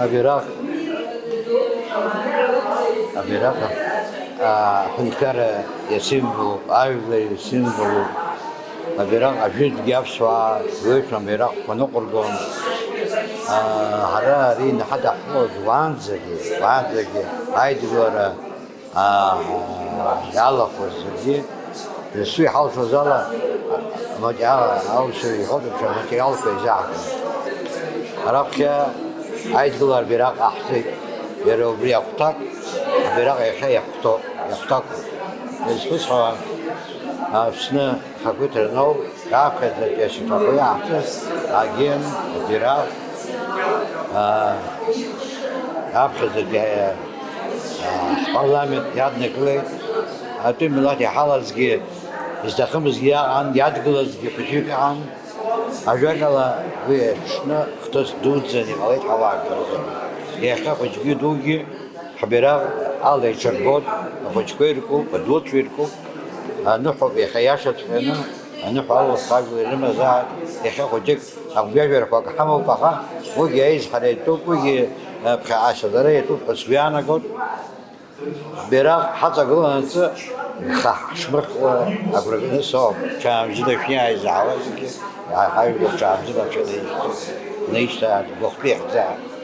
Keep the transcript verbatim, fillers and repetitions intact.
Абираҟ, абираҟ, аа, аҳәынҭқарра иасимволуп, ажәлар иасимволуп. Абираҟ ажәытәгьы аԥсуаа иеиуеиԥшым абираҟқәа ныҟәыргон. Аа, ҳара ари ҳадаҳкылоз уаанӡагьы, уаанӡагьы аидгылара аа, иалахәыз зегьы, дасу иҳалшоз ала, аматериал, аусура иҳәозеиԥш, аматериалқәа еизаҳгон. Раԥхьа аидгылара абираҟ ҟаҳҵеит, иара убри ахәҭак, абираҟ иахьа иахәҭоуп, иахәҭакуп. Изхысҳәаауа, Аԥсны ахақәиҭра аноу, раԥхьаӡатәи ашьаҭақәа иаҳҵаз аген, абираҟ, аа, раԥхьаӡатәи, аа, ҳпарламент иаднакылеит. Атәым милаҭ иҳалазгьы, изҭахымызгьы ыҟан, иадгылазгьы хәыҷык ыҟан. Ажәакала, уи аҽны хҭыс дуӡӡаны иҟалеит ҳауаажәлар рзы. Иахьа хәыҷгьы дугьы ҳбираҟ ала иҽырбоит, ахәыҷқәа иркуп, адуцәа иркуп, аныҳәоуп иахьа иашаҵәҟьаны, аныҳәа алахә ажәлар ирымазааит, иахьа хәыҷык агәҩажәарақәак ҳамоуп, аха уигьы аизҳара иатәуп, уигьы, э, ԥхьаҟа ашьаҵара иатәуп ҳәа сгәы иаанагоит. Бираҟ ҳаҵагыланаҵы, гха ҳшмырхуа агәра ганы соуп, ҽаанбжьыла шәиааизаауа зегьы, ҳажәлар ҽаанбжьыла шәынаишьҭ-, наишьҭааит, гәыхәтәы иахьӡааит.